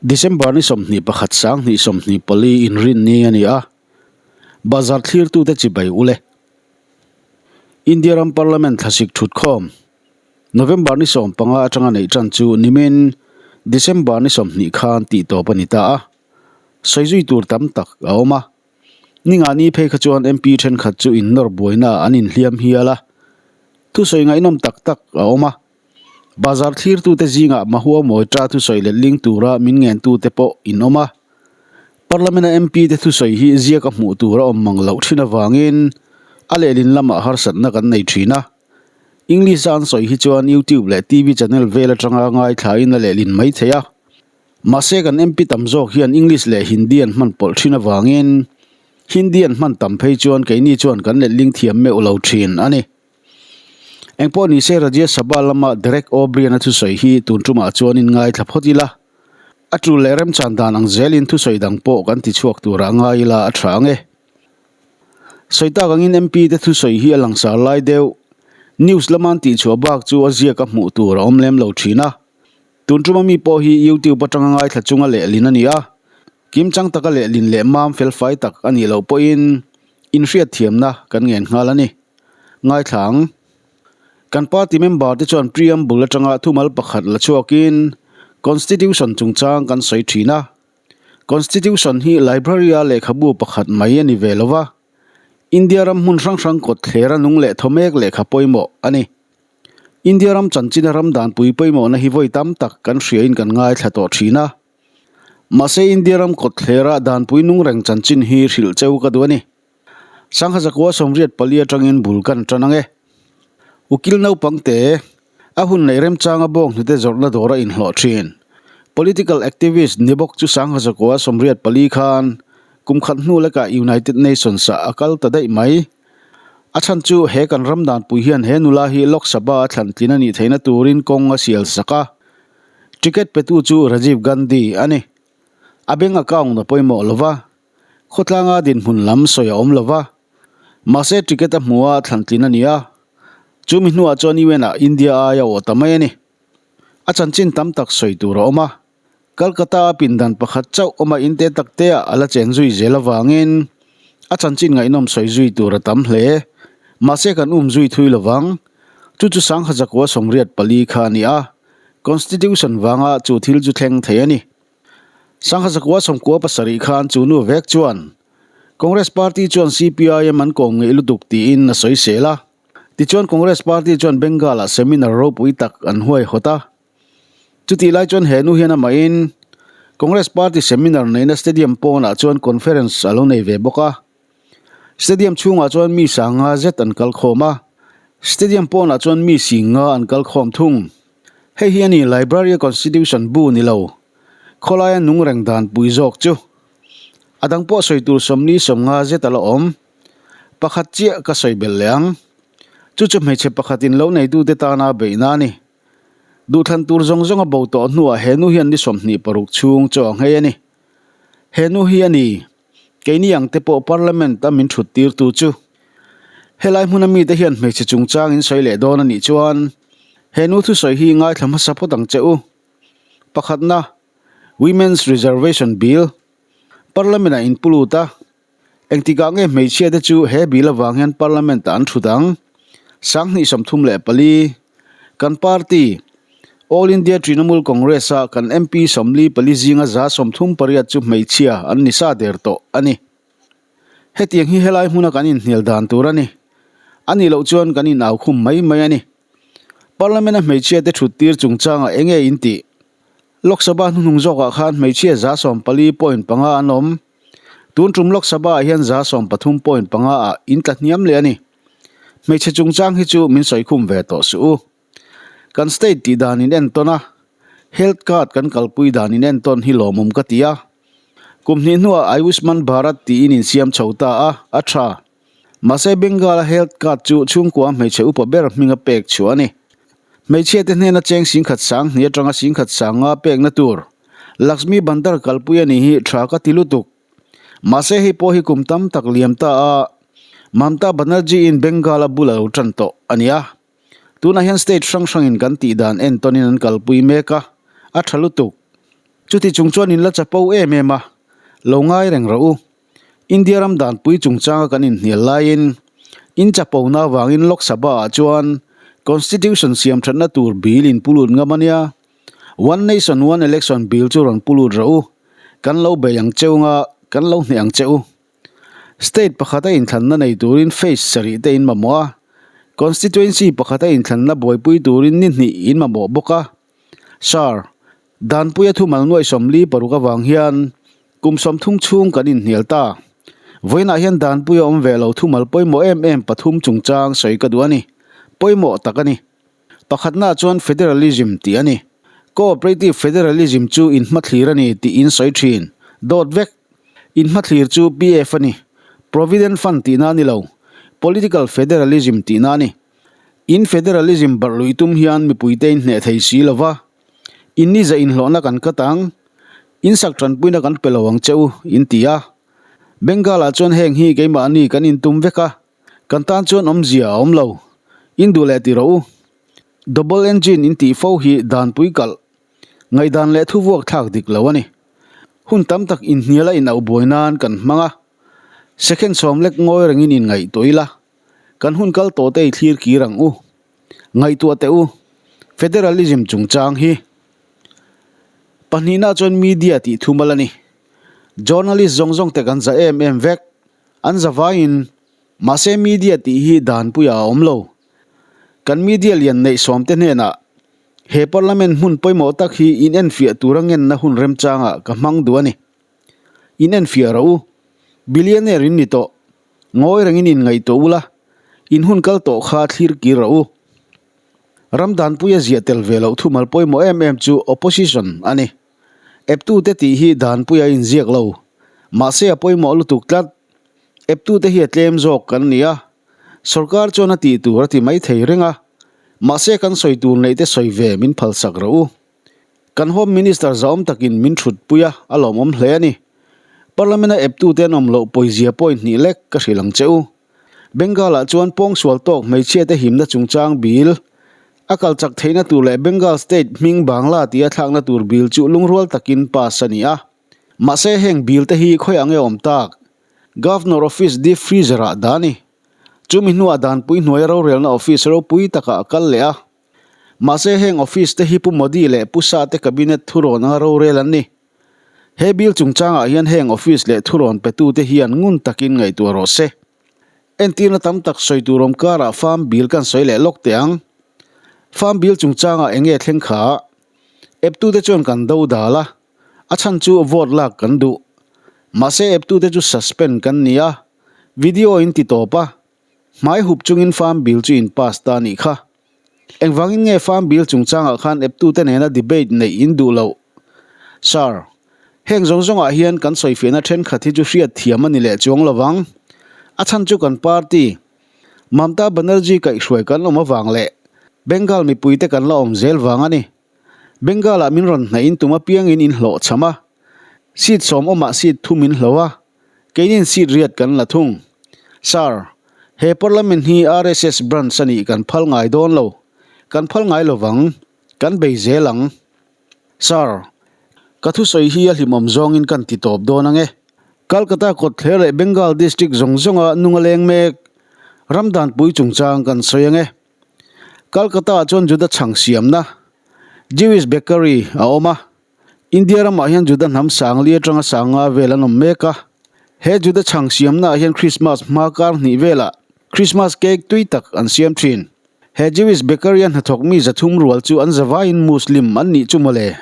December ni 21 2024 inrinni a ni a, bazar thlirtute chibai u le. India ram Parliament thlasik thutkhawm November ni 15 atanga neih tan chu nimin December ni 20 khan tihtawp a ni ta a, sawi zui tur tam tak a awm a. Ningani phei kha chuan MP thenkhat chu innawr buaina an inhliam hial a, thusawi ngaihnawm tak tak a awm a. Bazar thlirtute zingah Mahua Mawita thusawi let ling tura min ngentute pawh in awm a. Parliament-a MP te thusawi hi ziaka hmuh tur a awm mang loh thin avangin a lehlin lamah harsatna kan nei thin a. English-a an sawi hi chuan YouTube leh TV channel vel atanga ngaithlain a lehlin mai thei a. Mahse kan MP tam zawk hian English leh Hindi an hman pawlh thin avangin Hindi an hman tam phei chuan keini chuan kan letling thiam meuh lo thin a ni. Engpawh ni se Rajya Sabha lama Derek O'Brien-a thusawi hi tun tumah chuan in ngaithla phawt ila, a tul leh remchan dan ang zelin thusawi dang pawh kan ti chhuak turah ngai ila a tha ang e. Sawi tak angin MP te thusawi hi a langsar lai deuh, news lama an tihchhuah bak chu a ziak a hmuh tur a awm lem lo thin a. Tun tuma mi pawh hi YouTube atanga ngaithla chunga lehlin a ni a, kimchang taka lehlin leh mam felfai tak a nih loh pawhin inhriatthiamna kan ngen nghal a ni. Ngaithla ang. Kan party member te chuan preamble atanga thumal pakhat la chhuakin Constitution chungchang kan sawi thin a. Constitution hi library a lehkhabu pakhat mai a ni ve lo va, India ram hmun hrang hrang kawt thlera nung leh thaw mek lehkha pawimawh a ni. India ram chanchina ram danpui pawimawhna hi vawi tam tak kan hriain kan ngaithla tawh thin a. Mahse India ram kawt thlera danpui nung reng chanchin hi hrilh cheu ka duh a ni. Sangha zakua 84 atangin bul kan tan ang e. Ukil naupang te, a hun leh remchanga bawng hnute zawrhna dawra inhlawh thin. Political activist ni bawk chu Sangha zakua 84 khan kum khat hnu lekah United Nations ah a kal ta daih mai. A chhan chu he kan ram danpui hian he nula hi Lok Sabha a thlan tlin a nih theihna turin kawng a sial sak a. Ticket petu chu Rajiv Gandhi a ni. A bank account a pawimawh lova. Khawtlanga dinhmun lam sawi a awm lo va, mahse ticket a hmu a thlantlin a ni a, chumi hnuah chuan UN ah India aia awh ta mai a ni. A chanchin tam tak sawi tur a awm a, Calcutta a pindan pakhat chauh awm a inte tak te ah a la chen zui zel avangin a chanchin ngaihnawm sawi zui tur a tam hle. Mahse kan um zui thui lo vang, chu chu Sangha zakua 84 kha a ni a, Constitution vanga chu thil chu thleng thei a ni. Sangha zakua 97 khan chu nu vek chuan Congress Party chuan CPIM an kawm ngeih lutuk tiin a sawi sel a. Tichuan Congress Party chuan Bengal-ah seminar ropui tak an huaihawt a. Chutih lai chuan he nu hian amahin Congress Party seminar neihna stadium pawnah chuan conference a lo nei ve bawk a. Stadium chhungah chuan mi sanga zet an kal khawm a, stadium pawnah chuan mi singa an kal khawm thung. Hei hi a ni Library-a Constitution bu ni lo, khawlaia nung reng dan pui zawk chu. A dang pawh sawi tur 40 zet a la awm. Pakhat chiah ka sawi belh leh ang. Chu chu hmeichhe pakhatin lo neitute tana beihna a ni. Duhthlan tur zawng zawng a bo tawh hnuah he nu hian ni 26 chhung chaw a nghei a ni. He nu hi a ni keini ang te pawh Parliament a min thut tirtu chu. Helai hmuna mite hian hmeichhe chungchang in sawi leh dawn a nih chuan he nu thusawi hi ngaithla hmasa phawt ang che u. Pakhatna, Women's Reservation Bill, Parliament ah in pu lut a, engtikah nge hmeichhia te chu he bill avang hian Parliament ah an thut ang? 2034, Kan party, All India Trinamool Congress a kan MP 44 zinga 138 chu hmeichhia an ni sa der tawh a ni. Hetiang hi helai hmuna kan inhnial dan tur a ni. A nih loh chuan kan inau khum mai mai a ni. Parliament-a hmeichhia te thut tir chungchangah eng nge in tih? Lok Sabha hnuhnung zawkah khan hmeichhia 14.5 an awm. Tun tum Lok Sabha-ah hian 13.5 ah in tla hniam leh a ni. Hmeichhe chungchang hi chu min sawi khum ve tawh suh u. Kan state tih dan in entawn a, health card kan kalpui dan in entawn hi lawmawm ka ti a. Kum hnih hnuah Ayushman Bharat tiin in siam chho ta a, a tha. Mahse Bengal-a health card chu chhungkua hmeichhe upa ber hminga pek chhuah a ni. Hmeichhia te hnena cheng 10,000 sangni atanga 10,000 sanga pekna tur Lakshmi Bhandar kalpui a ni hi tha ka ti lutuk. Mahse hei pawh hi kum tam tak liam ta a, Mamta Banerjee-in Bengal-a bul a lo tan tawh a ni a. Tunah hian state hrang hrangin kan tih dan entawnin an kalpui mek a, a tha lutuk. Chuti chung chuan in la chapo em em a, lo ngai reng rawh u. India ram danpui chungchanga kan inhnial laiin in chapona avangin Lok Sabha ah chuan Constitution siam thatna tur bill in pu lut ngam a nia. One Nation One Election bill chu rawn pu lut rawh u. Kan lo bei ang cheu nga, kan lo hneh ang che u. State pakhata inthlanna nei turin phase sarih te in mamawh a, Constituency pakhata inthlanna buaipui turin ni hnih in mamawh bawk a. Sir, Danpuia thumal nuaih 46 avang hian kum 30 chhung kan inhnial ta. Vawiinah hian Danpuia awm ve lo thumal pawimawh em em pathum chungchang sawi ka duh a ni. Pawimawh tak a ni. Pakhatnaah chuan Federalism tih a ni. Cooperative Federalism chu inhmathlir a ni tih in sawi thin. Dawt vek. Inhmathlir chu PF a ni. Provident Fund tihna a ni lo. Political Federalism tihna a ni. In Federalism barh luih tum hian mipuite in hneh thei si lo va. In ni zah inhlawhna kan kat ang, in sak tanpuina kan pe lo ang che u, in ti a. Bengal-ah chuan heng hi keimahni kan intum vek a, kan tan chuan awmzia a awm lo. In duh leh ti rawh u. Double engine in tih fo hi danpui kalh, ngaihdan leh thuvuak thlak dik lo a ni. Hun tam tak inhnial a inauh buai nan kan hmang a, second sawm lek ngawi rengin inngaihtuah ila, kan hun kal tawh te i thlir kir ang u. Ngaihtuah teh u, Federalism chungchang hi pahnihna chuan media tih thumal a ni. Journalist zawng zawng te kan za em em vek, an za vaiin mahse media tih hi danpuiah a awm lo. Kan media lian neih sawm te hnenah he parliament hmun pawimawh tak hi inenfiah tura ngenna hun remchangah ka hmang duh a ni. Inenfiah rawh u, billionaire in ni tawh. Ngawi rengin in ngaihtuah ula, in hun kal tawh kha thlir kir rawh u. Ram danpuia ziah tel ve loh thumal pawimawh em em chu opposition a ni. Eptute tih hi danpuia inziak lo, mahse a pawimawh lutuk tlat. Eptute hi a tlem zawk kan ni a, sorkar chuan a tih tur a ti mai thei reng a, mahse kan sawi tur neih te sawi ve min phalsak rawh u. Kan Home Minister zahawm takin min thutpui a, a lawmawm hle a ni. Parliament-a eptute an awm loh pawizia point hnih lek ka hrilh ang che u. Bengal-ah chuan pawngsual tawk hmeichhiate himna chungchang bill a kal chak theihna tur leh Bengal State hming Bangla tia thlakna tur bill chu lungrual takin pass a ni a. Mahse heng bill te hi khawi ang e awm tak? Governor Office deep freezer-ah dah a ni. Chumi hnuah danpui hnuaia rorelna office ropui takah a kal leh a. Mahse heng office te hi Pu Modi leh Pu Shah te cabinet thurawn anga rorel an ni. He bill chungchangah hian heng office leh thurawn petute hian ngun takin ngaihtuah rawh se. Entirna tam tak sawi tur awm karah farm bill kan sawi leh lawk teh ang. Farm bill chungchangah eng nge thleng kha? Eptute chuan kan do dal a, a chhan chu vote lak kan duh. Mahse eptute chu suspend kan ni a, video in ti tawp a, Hmai hup chungin farm bill chu in pass ta anih kha. Engvangin nge farm bill chungchangah khan eptute nena debate neih in duh loh? Sir, heng zawng zawngah hian kan sawifiahna thenkhat hi chu hriat thiam a ni leh chuang lovang. A chhan chu kan party, Mamta Banerjee kaihhruai kan awm avang leh Bengal mipuite kan la awm zel vang a ni. Bengal-ah min rawn hnaih in tum apiangin in hlawh cham a, seat sawm awmah seat thum in hlo a, keinin seat riat kan la thung. Sir, he parliament hi RSS branch a nih kan phal ngai dawn lo, kan phal ngai lovang, kan bei zel ang. Sir, ka thusawi hi a hlimawm zawngin kan ti tawp dawn ang e. Calcutta kawtthler leh Bengal district zawng zawnga nung a leng mek, ramdanpui chungchang kan sawi ang e. Calcutta ah chuan Juda chhang siamna, Jewish bakery, a awm a. India ramah hian Juda hnam sangli atanga sanga vel an awm mek a. He Juda chhang siamna ah hian Christmas hma kar hnih velah Christmas cake tui tak an siam thin. He Jewish bakery a hnathawk mi zathum rual chu an zavaiin Muslim an nih chu mawle.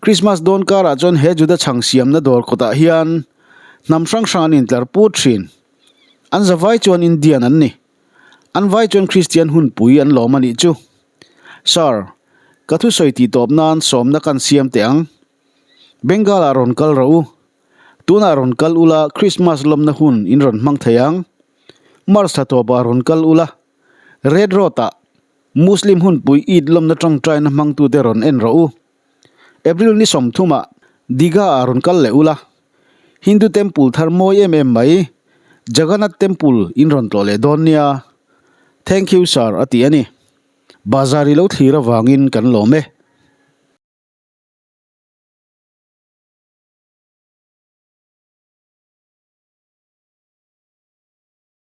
Christmas dawn karah chuan he Juda chhang siamna dawr kawtah hian hnam hrang hrang an intlar put thin. An zavai chuan Indian an ni. An vai chuan Kristian hunpui an lawm a nih chu. Sir, ka thusawi tih tawp nan sawmna kan siam teh ang. Bengal-ah rawn kal rawh u. Tunah rawn kal ula Christmas lawmna hun in rawn hmang thei ang. March thla tawpah rawn kal ula Red Road-ah Muslim hunpui Eid lawmna tawngtaina hmangtute rawn en rawh u. April ni sawmthumah Digha-ah rawn kal leh ula, Hindu temple thar mawi em em mai, Jagannath Temple in rawn tlawh leh dawn nia. Thank you sir a ti a ni. Bazar i lo thlir avangin kan lawm e.